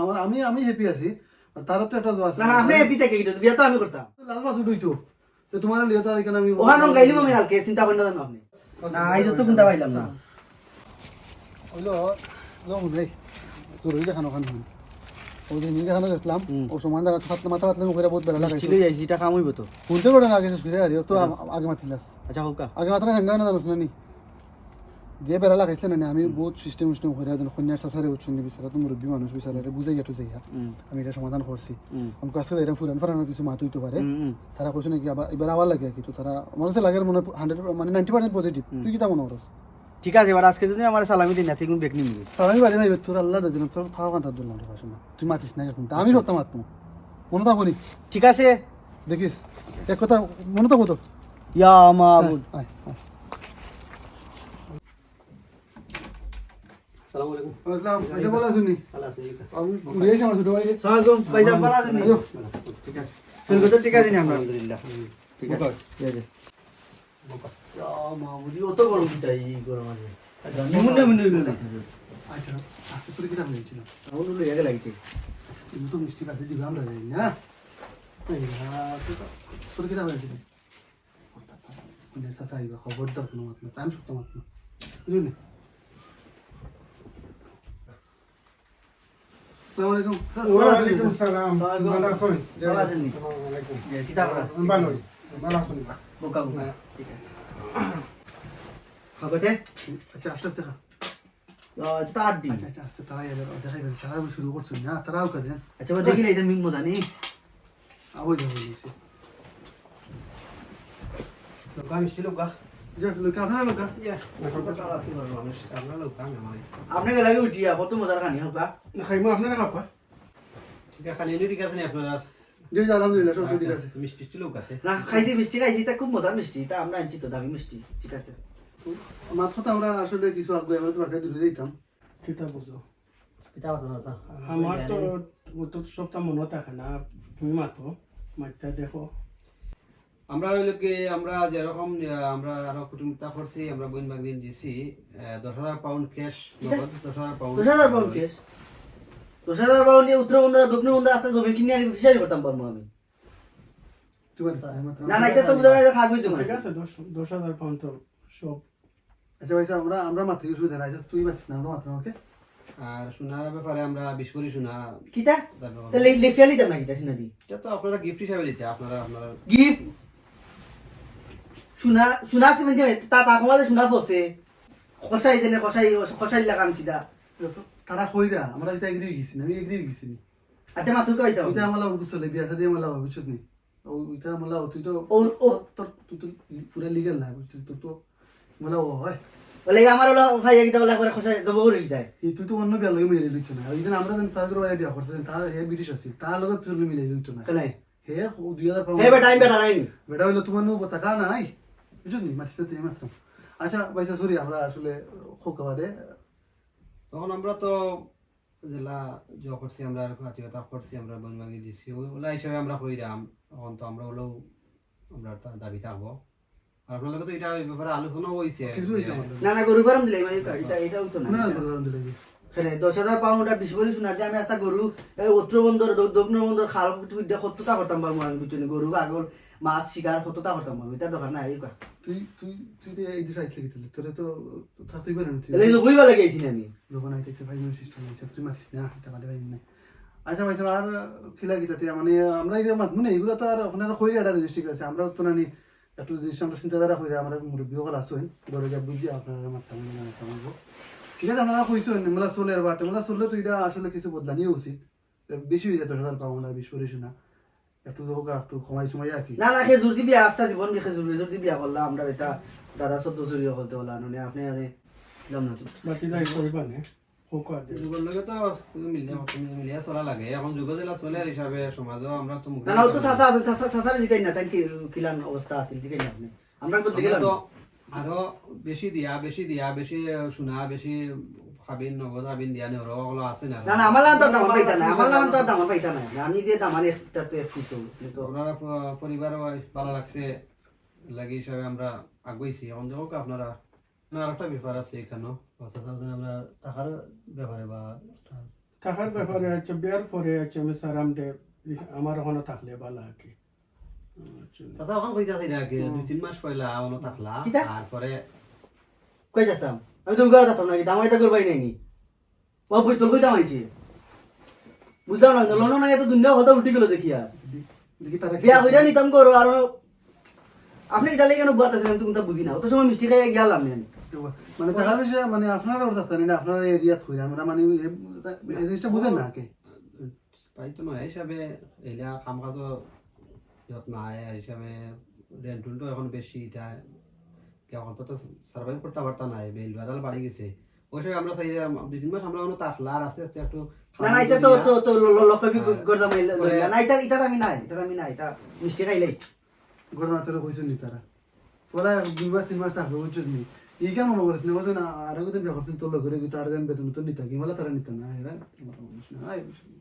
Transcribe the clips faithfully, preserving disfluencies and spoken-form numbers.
আমার, আমি, আমি হ্যাপি আছি, আর তারও তো একটা জোয়া আছে। না না, আপনি হ্যাপি থেকে কিন্তু বিয়া তো আমি করতাম। লাল বাস উঠই তো, তো তোমার লিয়ে তো আর এখানে আমি ওখানে গাইলি আমি কালকে চিন্তা ভাবনা জানো আপনি। না, এই তো চিন্তা পাইলাম না। হইলো, লো হুন, এই, তোর ওই দেখানো ওখানে হুন। ওই দিন দেখানো গেছিলাম, হুম। ও সময় দেখা মাথা মাথা মাথা মুখে বহুত বেলা লাগাইছে। ঠিক আছে, এটা কাম হইব তো। হুনতে পারে না আগে শেষ করে, আরে ও তো আম- আগে মাতিলাস। আচ্ছা, হোক। আগে মাত্র হ্যাঙ্গা না জানোস না নি? যে বেড়া লাগাইছে না নি, আমি বহুত সিস্টেম সিস্টেম করে দেন, কন্যার চাচারে উঠছুন বিচারা তো মুরব্বী মানুষ বিচারা, এটা বুঝাইয়া টুঝাইয়া হুম। আমি এটা সমাধান করছি। হুম। আমি কাছে এরকম ফুরান ফারানোর কিছু মাতুই তো পারে। হুম, হুম। তারা কইছে নাকি আবার এবার আবার লাগে কি তো তারা আমার কাছে লাগে মনে হয় হান্ড্রেড মানে নাইনটি পার্সেন্ট পজিটিভ। তুই কিতা মনে করস? ঠিক আছে, এবার আজকে যদি আমার সালামি দিন না, তুই বেক নিবি। সালামি বাদে ভাই তোর আল্লাহ রাজি না, তোর ফাও কান্তা দূর না পাস না। তুই মাতিস না এখন, তা আমি সত্য মাতমু। মনে তা করি ঠিক আছে। দেখিস এক কথা মনে থাকবো তো। ইয়া মাবুদ। আয়, আয়। আসসালামু আলাইকুম। আসসালাম, আচ্ছা, ভালো আছেন নি? ভালো আছেন? আমি ঘুরে এসে আমার ছোট ভাই। সালাম আলাইকুম, ভাই সাহেব, ভালো আছেন নি? আইও। ঠিক আছে। শরীর তো ঠিক আছে নি আপনার? আলহামদুলিল্লাহ। ঠিক আছে। ইয়া যে। ইয়া মাবুদ, অত গরম কিতা এই গরম আছে? নিমুনে মুনে হইল না। আচ্ছা, আজকে তোর কিতা হয়েছিল? আমার হলো এগে লাগিছে। আচ্ছা, তুমি তো মিষ্টি পাতে দিবে আমরা জানি না। এই না, তোর তো, তোর কিতা হয়েছিল? কোনটা তারা? কোনটা চাচা আইবা? খবরদার কোনো মাত না। আমি সত্য মাত না। বুঝলি? আসসালামু আলাইকুম। ওয়ালাইকুম সালাম। ওয়ালাইকুম ভালো আছেন? ভালো আছেন নি? আসসালামু আলাইকুম। এ, কিতা করা? ভালো। ভালো আছেন? বোকা বোকা। ঠিক আছে। খাবাতে? আচ্ছা, আস্তে আস্তে খা। আহ, এটা তো আট দিন। আচ্ছা, আচ্ছা, আস্তে, তারা এবার দেখাইবেন। তারা শুরু করছেন না, তারাও কাজে। আচ্ছা, ওই দেখি না, এটা মিম মজা নেই। আবো যাবো নিচে। লোকা মিষ্টি লোকা। যে লোকে আপনারা লোকা। এখন তো তারা আছে বড় মানুষ, আমরা লোকা আমি আমার ইচ্ছা। আপনি গেলে আগে উঠিয়া, কত মজার খানি হোক। খাইমু আপনারা খাওয়া। ঠিক আছে, খালি এনে ঠিক আছে নি আপনারা? জি, জি, আলহামদুলিল্লাহ, সব ঠিক আছে। মিষ্টি টিষ্টি লোক আছে। না, খাইছি মিষ্টি, খাইছি, এটা খুব মজার মিষ্টি, এটা আমরা আনছি তো দামি মিষ্টি, ঠিক আছে। মাত্র তো আমরা আসলে কিছু আগে আমরা তো বাসায় দূরে যাইতাম। কিতা বুঝো? এটা কথা না, স্যার। আমার তো, ও তো সবটা মনে থাকে না। তুমি মাতো, মাইতা দেখো। আমরা হইল কি, আমরা যেরকম, আহ, আমরা আরো কুটুমতা করছি, আমরা বইন ভাগিন দিছি, আহ, দশ হাজার পাউন্ড ক্যাশ, কিতা? নগদ দশ হাজার পাউন্ড। দশ হাজার পাউন্ড ক্যাশ। দশ হাজার পাউন্ড দিয়ে উত্তর বন্দর, দক্ষিণ বন্দর, আস্তে জমি কিনে আমি ফিশারি করতাম পারবো আমি। তুই বলিস, আমি মাত্র না, না, এটা তো বুঝা যায় খাগজ জমা। ঠিক আছে, দশ, দশ হাজার পাউন্ড তো সব। আচ্ছা ভাই সাহেব, আমরা, আমরা মাত্র কিছু দেন, আচ্ছা তুই মাতিস না, আমরা মাত্র, ওকে? আর সোনার ব্যাপারে আমরা বিশ ভরি সোনা কিতা? দাবি করব। তাহলে লে-, লেফিয়া নিতাম না কিতা সোনা দি? এটা তো আপনারা গিফট হিসাবে দিতে, আপনারা, আপনারা গিফট? সোনা, সোনা আছে মানে তা, তা কমালে সোনা ফসে। খসাই দেনে, খসাই, খসাই লাগান সিধা। তারা কইরা, আমরা এটা এগ্রি গেছি না, আমি এগ্রি গেছি নি। আচ্ছা, মাত্র তো আইসা। ওইটা আমার লাভ কিছু চলে, বিয়া শাদী আমার লাভ, বুঝছত নি? ও-, ওইটা আমার লাভ, তুই তো, ও, ও। তোর, তুই তো পুরা লিগ্যাল না, বুঝলি? তোর তো, আমার লাভ হয়। ওলে আমার ওলা ভাই একটা ওলা করে খসাই জব করে দিতাই। এই তুই তো অন্য বিয়া লগে মিলাই লইতো না। ওই দিন আমরা যেন তার করে বিয়া করতে, তার হে ব্রিটিশ আছিল, তার লগে তোর মিলাই লইতো না। কেন? হে ও দুই হাজার পাউন্ড। হে বেটা, আমি বেটা নাইনি। বেটা হইলো তোমার নৌ টাকা নাই, বুঝলি? মাতিস না তুই মাত্র। আচ্ছা, ভাই, সরি, আমরা আসলে খোকা বাদে। তখন আমরা তো জেলা জো করছি, আমরা আত্মীয়তা করছি, আমরা বইন ভাগিন দিছি, ওই, ওলা হিসাবে আমরা কইরাম। এখন তো আমরা হলেও আমরা তা দাবি থাকবো। আর আপনার লগে তো এটা এই ব্যাপারে আলোচনা হইছে। কিছু হইছে আমাদের। না, না, গরু ফার্ম দিলে, মানে, এটা, এটা হইতো না। না, না, গরু ফার্ম দিলে কি? হ্যাঁ, দশ হাজার পাউন্ড আর বিশ ভরি সোনা দিয়ে আমি একটা গরু, এই উত্তর বন্দর, দ-, দক্ষিণ বন্দর খাল, তুই দিয়ে কত তা করতাম পারবো আমি, বুঝছো নি? গরু, আগল, মাছ, শিকার, কত তা করতাম পারবো, এটা দরকার নাই, এই কা। তুই, তুই, তুই তো এই দেশে আইসলে কি তাহলে? তোরে তো, তো থাকতেই পারে না তুই। তাহলে এই জগই বা লাগে আইছি না আমি। যখন আইতে আইতে ভাই, সিস্টেম হইছে, তুই মাতিস না, এটা বাদে ভাই নাই। আচ্ছা ভাই, আর কিলা কিতা তে, মানে, আমরা এই যে মাত-, মানে, এগুলো তো আর আপনারা কইরা এটা জিনিস ঠিক আছে, আমরা তো নানি একটু জিনিস আমরা চিন্তাধারা কইরা, আমরা মুরব্বী হকল আছইন, ঘরে গিয়া বুঝিয়া আপনারা মাততাম, মানে, মাততাম হইব। ঠিক আছে, আপনারা কইছইন, এমলা চলে আর বাট, এমলা চললে তো এটা আসলে কিছু বদলানিও উচিত। বেশি হয়ে যায় দশ হাজার পাউন্ড আর বিশ ভরি সোনা। একটু হোক, একটু কমাই সময় আর কি। না, না, খেজুর দি বিয়া, আস্তা জীবন দি খেজুর, খেজুর দি বিয়া করলাম আমরা, এটা দাদা সদ্য চুরি করতে বলা, মানে, আপনি, আপনি, দিলাম না তো। বাকি যাই কইবা নে, হোক আর দে। যুগর লগে তো তুমি মিলিয়া, তুমি মিলিয়া চলা লাগে। এখন যুগ যেলা চলে আর হিসাবে সমাজও আমরা তো মুখে না, না, ও তো চাচা আছে, চাচা, চাচারে জিকাই না, তাই কি, কিলান অবস্থা আছে, জিকাই না আপনি। আমরা বলতে আমরা গেলাম। তো আরো বেশি দিয়া, বেশি দিয়া, বেশি সোনা, বেশি খাবিন, নগদ খাবিন দিয়া নেওয়া ওগুলো আছে না। না, না, আমার লাগান তো আর দামান পাইতা না, আমার লাগান তো আর দামান পাইতা না। আমি যে দামান একটা তো এক পিস হইব, কিন্তু ওনারা প-, পরিবারও ভালো লাগছে, লাগি হিসাবে আমরা আগুয়াইছি। এখন দেখো আপনারা, না, আরেকটা ব্যাপার আছে এখানেও। আচ্ছা, স্যার, আমরা টাকার ব্যাপারে বা একটা থাকার ব্যাপারে আচ্ছা, বিয়ার পরে আচ্ছা, আমি সারাম দে, আমার ওখানে থাকলে ভালো আর কি। আচ্ছা। চাচা, ওখান কইতা চাই না আগে, দুই তিন মাস পয়লা ওখানে থাকলা, কিতা? তারপরে কই যাইতাম? আমি তো উগার যাইতাম নাকি, দামাই তা করবাই নাইনি। ও বুঝ তোর কইতাম আইছি। বুঝলাম না, লন্ডন আগে তো দুনিয়া কথা উঠি গেল দেখি আর। দেখি তারা কি বিয়া কইরা নিতাম করো আর আপনি ইতালি কেন বুয়াত আছেন তুমি তা বুঝি না। অত সময় মিষ্টি খাইয়া গেলাম আমি। মানে তারা বিষয়ে মানে আপনারা ওর থাকতেন না, আপনারা এরিয়া থই আমরা মানে এই জিনিসটা বুঝেন না কে? পাই তো নয় হিসাবে এলা কাম কাজও যত নাই হিসাবে রেন্ট টেন্টও এখন বেশি, এটা কি এখন তো সার্ভাইভ করতে পারতা নাই, বেইল বাজার বাড়ি গেছে। ওই সময় আমরা চাই যে আম- দুই তিন মাস আমরা ওখানে থাকলা আর আস্তে আস্তে একটু না না, এটা তো তো তো ল- ল- লক্ষ্য বি হ্যাঁ। করতাম এই ল- পরে- না, এটা এটা আমি নাই, এটা আমি নাই, এটা মিষ্টি খাইলাই। ঘটনা তোরা কইছেন নি তারা? ওরা দুই মাস তিন মাস থাকবে, বুঝছিস নি? এই কেন মনে করিস না? বলছে না, আরো কোথাও বিয়া করছিল তোর লোকের কিন্তু আর যেন বেতন তো নিতা কি, মালা তারা নিতা না, এরা আমার মানুষ না, আয় বুঝলি।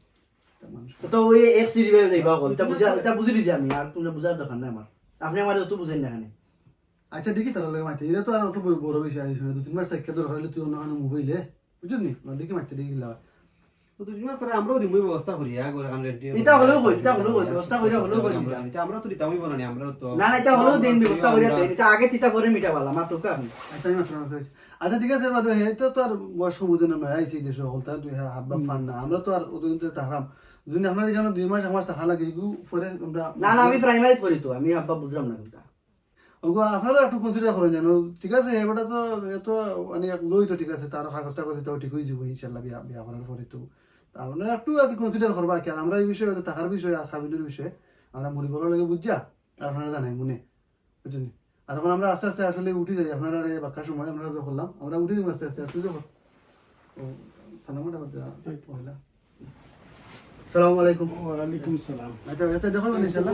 এটা মানুষ না। তো ওই এক সিঁড়ি ভাই যাইবা বল, এটা বুঝা এটা বুঝি দিছি আমি, আর কোনো বুঝার দরকার নাই আমার। আপনি আমার তো বুঝেন না এখানে। আচ্ছা দেখি তারা লাগে মাইতে, এটা তো আর অত বড় বড় বিষয় আসে না, দুই তিন মাস থাকি দরকার হলে তুই অন্য কোনো মোবাইলে, বুঝলি নি? না দেখি মাইতে দেখি লাও। তো দুই তিন মাস পরে আমরাও দিমু ব্যবস্থা করি, হ্যাঁ, করে কারণ রেন্ট এটা হলেও কই, এটা হলেও কই, ব্যবস্থা কইরা হলেও কই দিতাম। এটা আমরা তো দিতামই বলানি, আমরা তো না না, এটা হলেও দিন ব্যবস্থা কইরা দেন, এটা আগে তিতা পরে মিঠা বালা, মাত্র কারণ। আচ্ছা আমি মাত্র কথা কইছি। আচ্ছা ঠিক আছে, বাদে হে তো তার বয়স বুঝে না, আইসি দেশে হকলতা তুই হ্যাঁ হাব্বা ফান না, আমরা তো আর ওদিন তো তাহারাম। যদি আপনার এখানে দুই মাস এক মাস থাকা লাগে, এগু পরে আমরা না না, আমি প্রাইমারি পড়ি তো, আমি আব্বা বুঝলাম না কোনটা। ওগো আপনারা একটু কনসিডার করেন জানো, ঠিক আছে? এবারটা তো এত মানে এক লই তো ঠিক আছে, তার কাগজ টাগজ তাও ঠিক হয়ে যাবো ইনশাল্লাহ বিয়া বিয়া করার পরে তো। তা আপনারা একটু আর কনসিডার করবা কি, আর আমরা এই বিষয়ে হয়তো টাকার বিষয়ে আর খাবিনের বিষয়ে আমরা মুড়ি বলার লাগে বুঝা, আর আপনারা জানাই মনে, বুঝছেন? আর এখন আমরা আস্তে আস্তে আসলে উঠি যাই, আপনারা এই বাক্কা সময় আমরা তো করলাম, আমরা উঠি যাবো আস্তে আস্তে আস্তে যখন ও সালামটা করতে পড়লা। সালামু আলাইকুম। ওয়ালাইকুম সালাম। এটা এটা দেখো ইনশাল্লাহ।